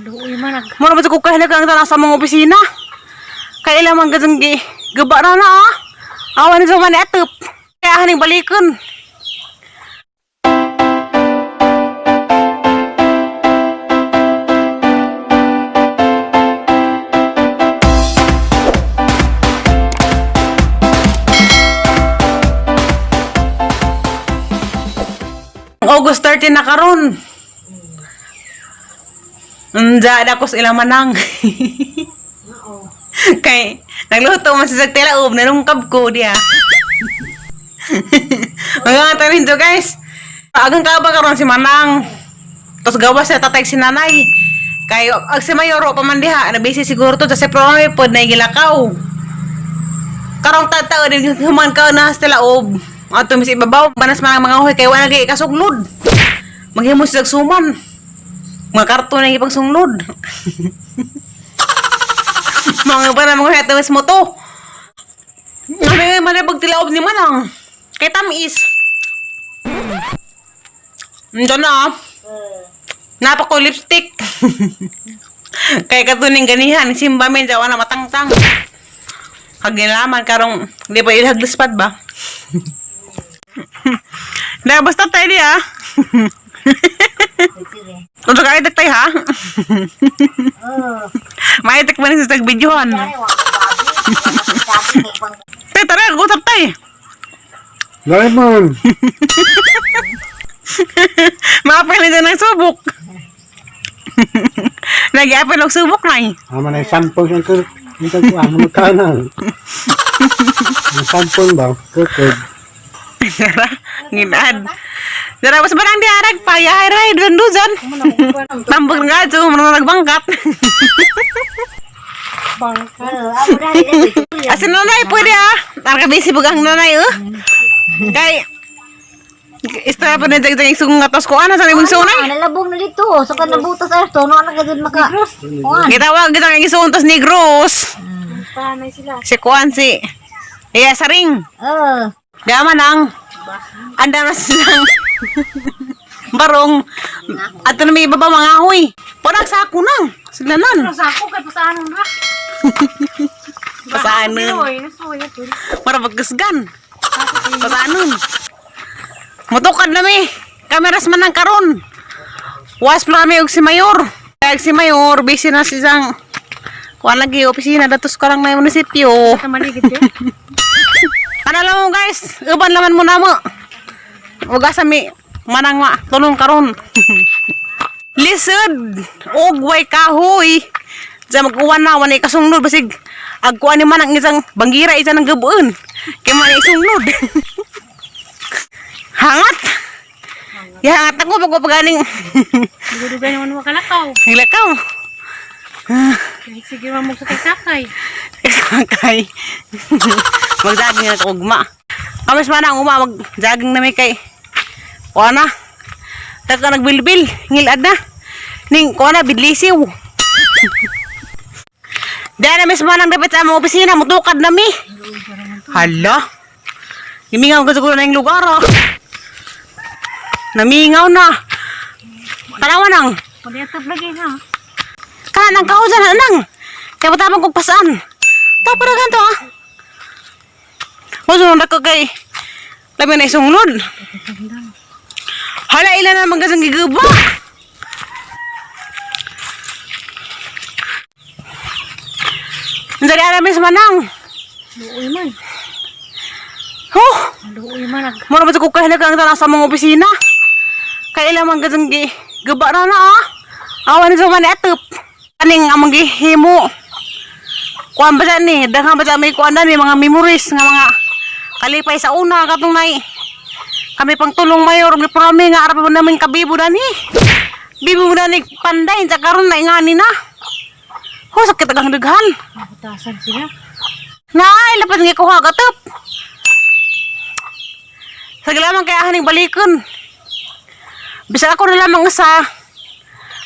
Maluoy man ag. Mura ba sa kukahila ang tanan sa mga opisina? Kay ilang man gazang gi gaba na na ah. Awan ni sa man atop. Kaya haning balikon. August 13 na karon. Unja na ko sa ilang manang. Kay nagluto man sa tela ub nanungkab ko diya. Mga tanin to, guys. Agang ka ba karon si Manang? Tapos gawas sa tatay si nanay. Kay ag si Mayoro pa man diha, na busy siguro to sa programa pod na gilakaw. Karong tataw din human ka na sa tela ub. Ato mis ibabaw banas man ang mga huy kay wala gyud kasuglod. Maghimo sila suman. Mga karton na ipagsunglod. Mga pa na mga heto mismo to. Ano yung mga pagtilaob ni Manang? Kay tamis. Ito na ah. Napa ko lipstick. Kay katuning ganihan, simba men jawa na matangtang. Kagilaman karong di pa ilhaglispad ba? Na basta tayo di ah. Kung ka itak tayo ha? Maitak man sa tagbidyuhan. Tay, tara, gusap tay. Lemon. Maapil na dyan ang subok. Nag-iapil og subok na eh. Ama na sample siyang kur. Ito ko ano magkano. Ang sample ba? Kukod. Tara, nginad. Tara, mas barang di arag pa. Yahay ray, dun duzan. Tambag nga, so, mga nagbangkat. Bangka. Asin nanay, pwede ah. Tara ka busy bagang nanay, eh. Kay, istorya pa na dyan dyan isung ngatos ko, ano, sa ibang sunay. Nalabog na dito. Sa ka nabutas ay tono na gud maka. Kuan. Gitawag kita ang isuong tas negros. Panay sila. Si Kuan, si, iya, saring. Eh, Dama nang. Anda na silang barong. At na may ibaba mga ahoy. Parang sako nang. Sila nan. Sa ako kay pasaan ra. Pasaanon. Oy, nasuya to. Para pagkasgan. Pasaanon. Mutukad na mi. Kameras man ang karon. Was pa mi og si Mayor. Kaya si Mayor, busy na siyang kuan lagi opisina datos ko lang na yung munisipyo. Tamaligid eh. Ano lang mo guys, uban laman mo na mo. Uga sa mi manang ma tulong karon. Lisod og way kahoy. Sa mag-uwan na wala kasunglod basig agkuan ni manang isang banggira isa ng gabuon. Kay man isunglod. Hangat. Yahangat ako pag paganing Dugay naman mo kalakaw. hilakaw. Sige man mo sakay-sakay. Kay mag-jogging ako ugma. Kamis man ang uma mag-jogging na may kay kuha na. Taka nagbilbil, ngilad na. Ning kuha na bidlisiw. Dahil na mismo nang dapat sa among opisina, mutukad na mi. Hala. Namingaw ka siguro na yung lugar ah. Namingaw na. Tanawa nang. Paliatap lagi ha. Kanan ang kausan nang. Kaya patabang kong pasaan. Tapo na ganito ah. Masunod ako kay labi na isunglod. Hala ilan na mga giguba. Dari aramis manang. Luoy man. Huh! Luoy man ag. Mura ba sa kukahila ang tanan sa mga opisina? Kay ilang mga gi gaba na na ah. Awan ni sa man atop. Aning among gihimo. Kuan ba dyan ni? Daghan ba dyan may kuan ni mga memories nga mga kalipay sa una katong nay. Kami pang tulong mayor ni prome nga arap mo namin kabibo dani. Bibo mo dani panday sa karon na ingani na. Ho sakit agang daghan. Butasan sila. Nay, lapat nga kuha katop. Sa lamang kaya haning balikon. Bisa ako na lamang isa.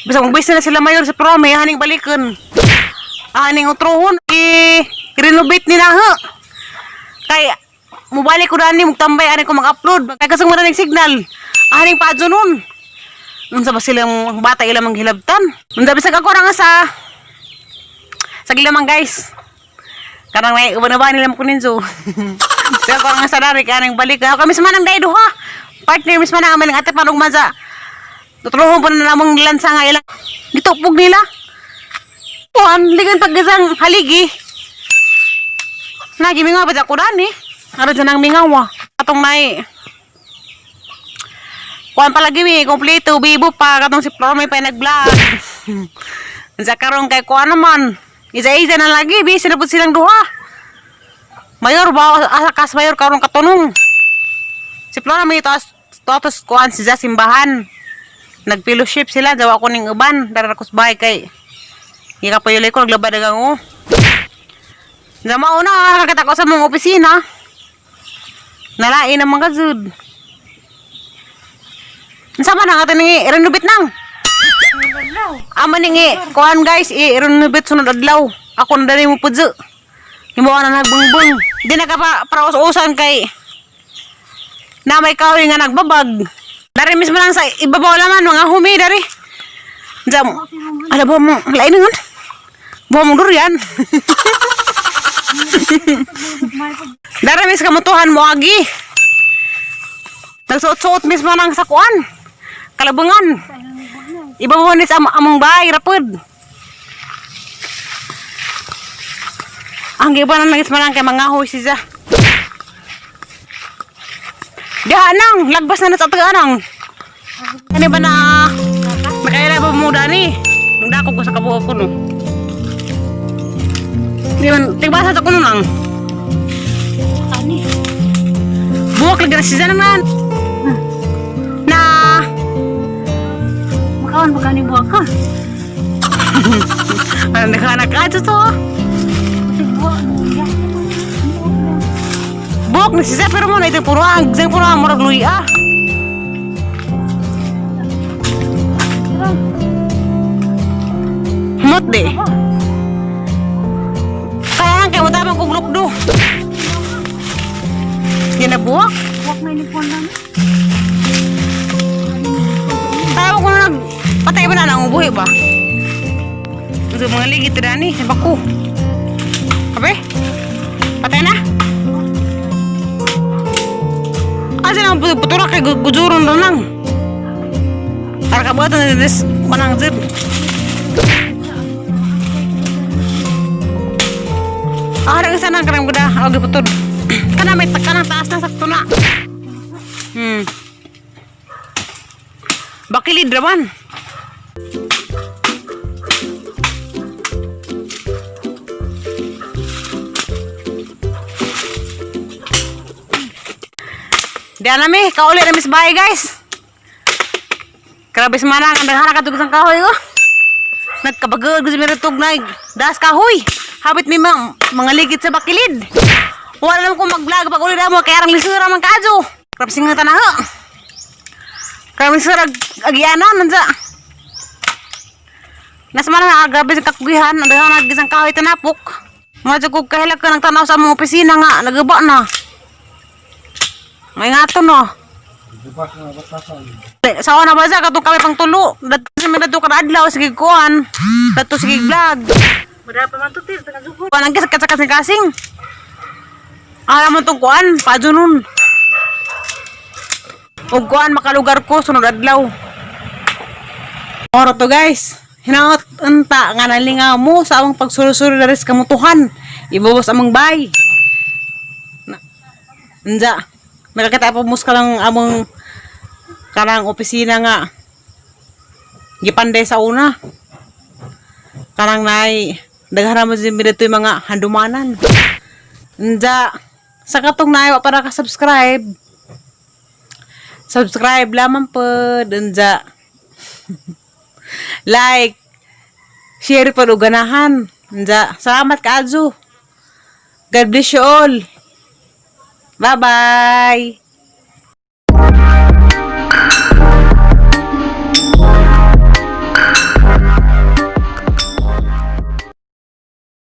Bisa magbisa na sila mayor sa prome, haning balikon. Haning utrohon, i-renovate ni na ha. Kay, mubalik ko dani, mugtambay, ani ko mag-upload. Kay kasang maraning signal. Haning paadyo nun. Unsa ba silang bata ila manghilabtan? Unsa bisag ako ra nga sa gilamang, guys. Karang may uban na ba nila mo kuninso. Sa ako nga sa dari kanang balik. Ako kami sa manang dai duha. Partner mismo na kami ng ate panong mansa. Tutulungan po na namang lansa nga ilang. Gitupog nila. Kuan, ligan pag isang haligi. Nagimingaw ba sa kuran eh. Ara dyan ang mingaw ah. Atong may kuan palagi mi, kompleto, bibo pa, katong si Flor may pa nag-vlog. Sa karon kay kuan naman. Isa-isa na lagi, busy na po silang duha. Mayor ba, asa kas mayor karon katunong. Si Flora may taas tatos kuan si simbahan. Nag-fellowship sila, daw ako ning uban, dara ko sa bahay kay Ika pa yun ko naglaba dagang o. Zama una, nakakita ko sa mong opisina. Nalain ang mga zud. Sama na nga ni renovate nang. Ama ni ngi, kuan guys, i-renovate sunod adlaw. Ako na dali mo pudyo. Himo ka na nagbungbung. Di na ka pa praus-usan kay na may kahoy nga nagbabag. Dari mismo lang sa ibabaw laman mga humi dari. Diyan, ala ba mo, lain nun. Buha mong durian. Dari mis kamutuhan mo agi. Nagsuot-suot mismo nang sakuan. Kalabangan. Ibabaw ni sa among bahay, rapod. Ang iba na nangis man lang kay mga hoy siya. Diha nang, lagbas na na sa taga nang. Ano ba na, makaila ba mo dani? Nang dako ko sa kabuok ko no. Di man, tigbasa sa kuno nang. Ani. Buwak lagi na siya naman. Na, Makaon ba kani buwak ka? ano naghanak ka to? Kasi buwak. Ya. Buwak na siya pero mo na ito puro ang, gisang puro ang murag luya. Ah. Humot di. Kaya lang kay mo tamang kong lukdo. Yan na buwak. Buwak na inipon lang. Tawa ko na nag... Patay ba na nang ubuhi ba? Sa mga ligit na ni, sa bako. Kape? Patay na? Asa nang putura kay gujuron ro nang. Para kabuatan na des manang zip. Ah, ra isa nang karang guda, og putod. Kana may takanang taas na sakto na. Bakilid raman. Diyan na mi, kauli na mi sa bahay, guys. Grabe sa manang, ang daghan ka sang kahoy ko. Nagkabagod ko sa miratog na das kahoy. Habit mi mga ligit sa bakilid. Wala naman ko mag-vlog pag uli na mo, kaya rang lisura man kaadyo. Grabe singa tanaha. Grabe lisura agyanan nandiya. Nasa man na grabe sa kakugihan, ang daghan gisang kahoy tanapok. Mga kog kahilak ka ng tanaw sa among opisina nga, nagaba na. May ngato no. Sa na ba sa katong kami pang tulo. Dato sa mga dato kada adlaw sige kuan. Dato sige vlog. Mura pa man to tir taga zugo. Kuan ang kasing kasing kasing. Ala mo tong kuan, paadyo nun. Og kuan makalugar ko sunod adlaw. Oro to, guys. Hinaot unta nga nalingaw mo sa among pagsulusuri diri sa kamutuhan. Ibubos among bay. Na, Unja. Nakakita po mus lang among karang opisina nga gipanday sa una. Karang nay daghan mo din dito yung mga handumanan. Unja. Sa katong nay wa para ka subscribe. Subscribe lamang po. Unja. Like, share pa ug ganahan. Unja. Salamat kaadyo. God bless you all. Bye-bye.